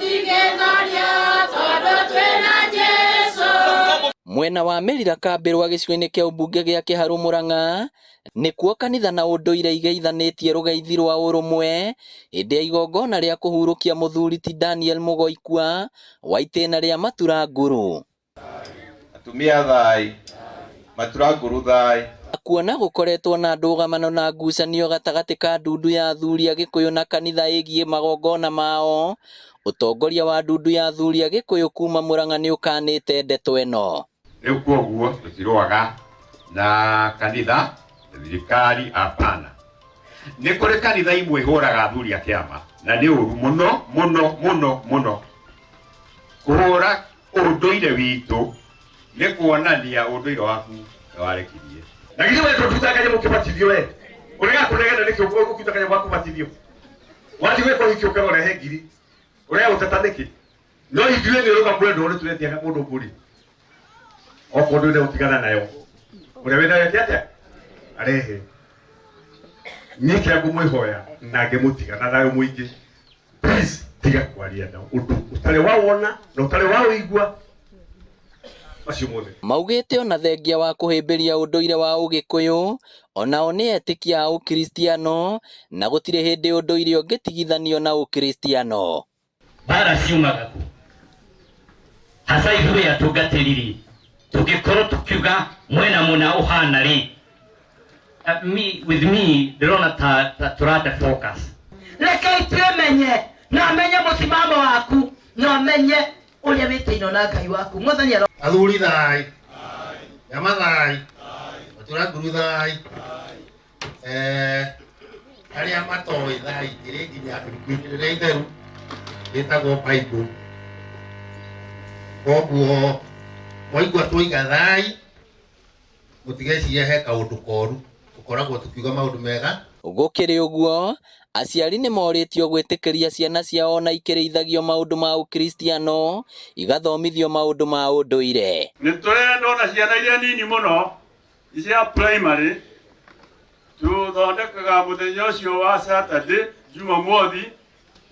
Tũtingĩtorio tondũ twĩna Jesũ. Mwena wa Mĩrira Kambĩrwa gĩcigo-inĩ kĩa ũmbunge gĩa Kĩharũ Mũrang'a nĩkuo kanitha na ũndũire igeithanĩtie rũgeithi rwa ũrũmwe hĩndĩ ya igongona rĩa kũhurũkia mũthuri ti Daniel Mũgoikua wa itĩna rĩa Maturanguru. Atumia thai, Maturanguru thai. Kuona gũkoretwo na ndũgamano na ngucanio gatagatĩ ka ndundu ya athuri a Gĩkũyũ na kanitha ĩgiĩ magongona mao, ũtongoria wa ndundu ya athuri a Gĩkũyũ kuma Mũrang'a nĩũkanĩte ndeto ĩno. Rĩu kwoguo tũtirũaga na kanitha, thirikari, hapana. Nĩ kũrĩ kanitha imwe ihũraga athuri a kĩama na nĩ ũru mũno mũno mũno mũno. Kũhũra ũndũire witũ nĩ kuonania ũndũire waku nĩ warekirie. Na githĩ we ndũtuta kanyamũ ũkĩbatithio we? Ũregaga kũnegena nĩkĩ ũkiuta kanyamũ ga kũbatithio? Wathiĩ gwĩka ũhiki ũkerwo ũrehe ngiri. Ũrega gũteta nĩkĩ? No ithuĩ nĩ ũrauga mwendwa nĩ tũretia mũndũ mbũri. Okorwo ndũrenda gũtigana nayo. Ũrĩa wĩnayo eke atĩa? Arehe. Niĩ kĩrĩa ngũmwĩhoya na ngĩmũtiga na thayũ mũingĩ. Please tiga kwaria na ũndũ ũtarĩ wawona na ũtarĩ waũigua macio mothe. Maugĩte ona thengia wa kũhĩmbĩria ũndũire wa ũgĩkũyũ onao nĩ etĩkia a ũkristiano na gũtirĩ hĩndĩ ũndũire ũngĩtigithanio na ũkristiano. Mbara ciumaga kũ? Hasa ithuĩ atungatĩri rĩ, tũngĩkorwo tũkiuga mwena mũna ũhana rĩ, me, with me ndĩrona ta, ta tũrate focus. Rekei twĩmenye na menye mũsimamo waku na ũmenye ũrĩa wĩtĩinwo na Ngai waku. Mwathani aro Athuri thai, nyama thai, matura nguru thai. Eh, arĩa matoĩ thaa igĩrĩ nginya ibuku-inĩ rĩrĩa itheru rĩtagwo Bible. Koguo mwaigua twoiga thai mũtigecirie he kaũndũ koru, tũkoragwo tũkiuga maũndũ mega. Gũkĩrĩ ũguo, aciari nĩ morĩtio gwĩtĩkĩria ciana ciao ona ikĩrĩithagio maũndũ ma ũkristiano, igathomithio maũndũ ma ũndũire. Nĩ tũrenda ona ciana iria nini mũno cia primary tũthondekaga mũthenya ũcio wa Saturday Jumamothi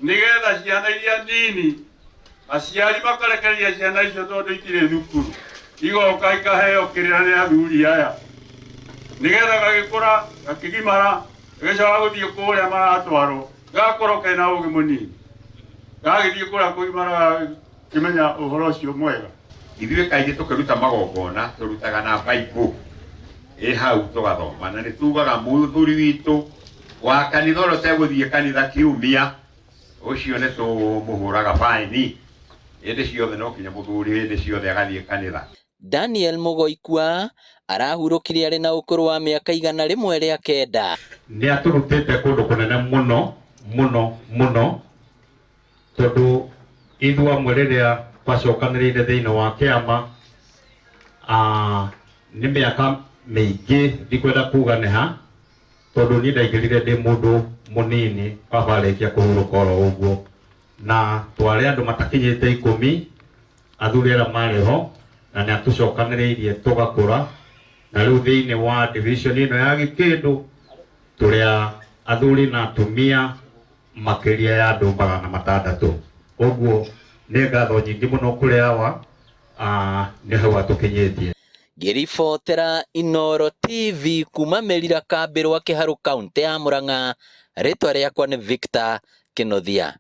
nĩgetha ciana iria nini aciari makarekereria ciana icio tondũ itirĩ thukuru igoka ikaheo kĩrĩra nĩ athuri aya nĩgetha gagĩkũra gakĩgimara gagĩcoka gũthiĩ kũrĩa maratwarwo gagakorwo kena ũgĩ mũnini gagĩthiĩ kũrĩa kũgimara gagĩkĩmenya ũhoro ũcio mwega. Ithuĩ kaingĩ tũkĩruta magongona tũrutaga na Bible ĩ hau tũgathoma na nĩ tugaga mũthuri witũ wa kanitha ũrĩa ũtegũthiĩ kanitha kiumia ũcio nĩ tũmũhũraga baini hĩndĩ ciothe no kinya mũthuri hĩndĩ ciothe agathiĩ kanitha. Daniel Mũgoikua arahurũkire arĩ na ũkũrũ wa mĩaka 109. Nĩ atũrutĩte kũndũ kũnene mũno mũno mũno Tondũ ithuĩ amwe rĩrĩa twacokanĩrĩire thĩinĩ wa kĩama, ah, nĩ mĩaka mĩingĩ ndikwenda kuga nĩ ha, tondũ niĩ ndaingĩrire ndĩ mũndũ mũnini baba arĩkia kũhurũka oro ũguo, na twarĩ andũ matakinyĩte ikũmi, athuri arĩa marĩ ho, na nĩ atũcokanĩrĩirie tũgakũra, na rĩu thĩinĩ wa division ĩno ya Gĩkĩndũ tũrĩ a athuri na atumia makĩria ya andũ 600. Ũguo nĩ ngatho nyingĩ mũno kũrĩ awa nĩ hau atũkinyĩtie. Ngĩribotera Inooro TV kuma Mĩrira Kambĩ Rwa Kĩharũ kauntĩ ya Mũrang'a, rĩtwa rĩakwa nĩ Victor Kĩnuthia.